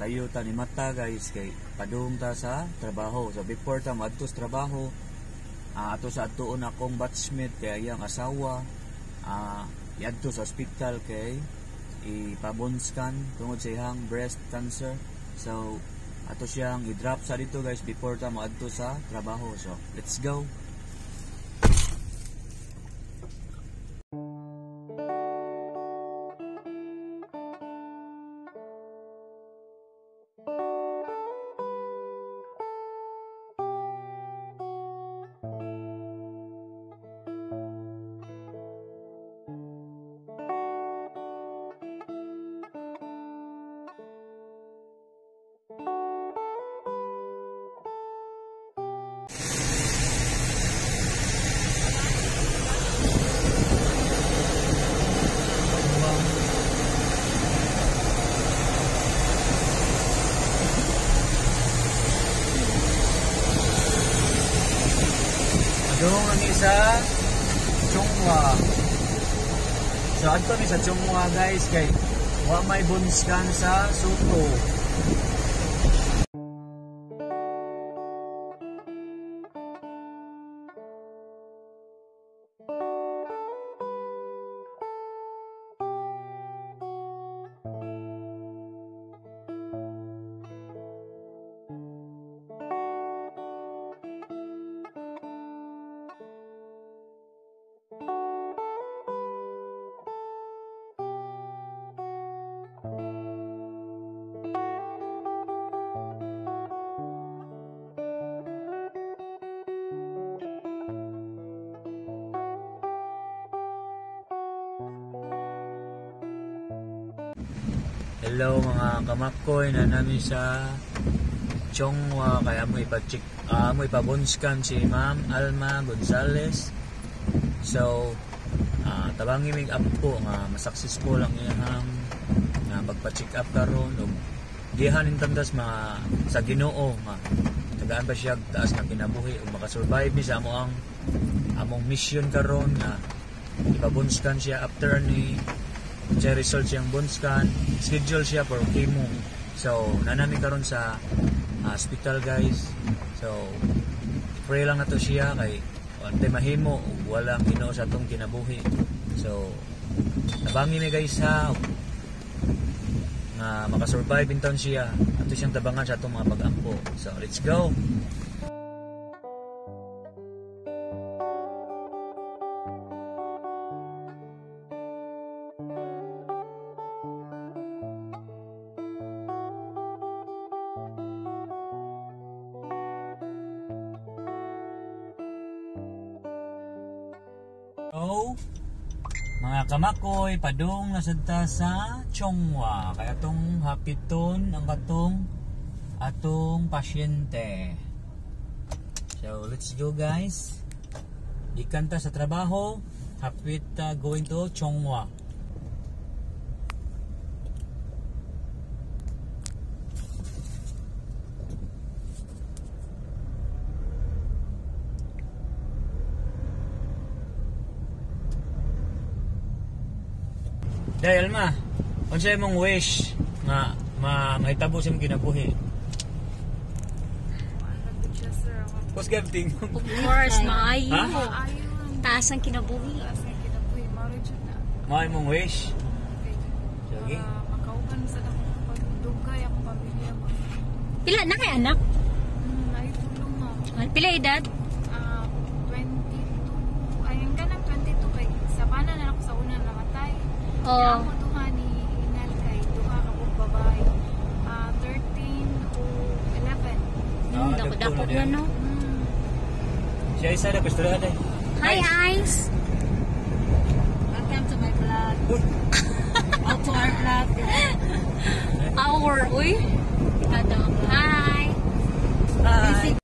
Sayo ta ni mata guys kay padung ta sa trabaho. So before ta moadto sa trabaho, ato sa atuon akong batchmate kay iyang asawa iadto sa ospital kay ipa-bone scan tungod sa iyang breast cancer. So ato siyang i-drop sa dito guys before ta moadto sa trabaho. So let's go. Padung kami sa Chunghwa. So adto mi sa Chunghwa guys kay wa may bone scan sa Soto. Hello mga kamakoy, na nami sa Chunghwa kay amo ipa-check, amo ipa-bone scan si Ma'am Alma Gonzales. So tabangi mig ampo nga ma-successful ang iyang nga pagpa-check up karon ug gihan intandas mga sa Ginoo nga tagaan pa siya taas nga kinabuhi ug makasurvive mi sa amo ang among mission karon nga ipa-bone scan siya after ni siya result siyang bone scan, schedule siya for chemo. So nanami karon sa hospital guys. So pray lang nato siya kay ante mahimo ug walang Ginoo sa atong kinabuhi. So tabangi mi guys ha nga makasurvive intawn siya, ato siyang tabangan sa atong mga pag-ampo. So let's go. So, mga kamakoy, padung nasad ta sa Chunghwa. Kaya atong hapiton ang katong atong pasyente. So, let's go guys. Gikan ta sa trabaho, hapit ta going to Chunghwa. Dahil Alma, unsa imong wish nga mahitabo sa imong kinabuhi? Kus gabting. Of course, maayo. Ha? Taas ang kinabuhi. Taas ang kinabuhi, marriage na. Mao imong wish? Sige. Makauban sa akong pagdugay akong pamilya ba. Pila na kay anak? Ay tulong ma. Pila edad? 22. Ay ang kanang 22 kay sa bana na ako sa una namatay. Oh. Ang duha ni Inal kay duha ka buok babae. 13 o 11. Dako-dako na no. Siya isa na gusto na. Hi Ice. Welcome to my vlog. Out to our vlog. Our, uy. Hi. Hi.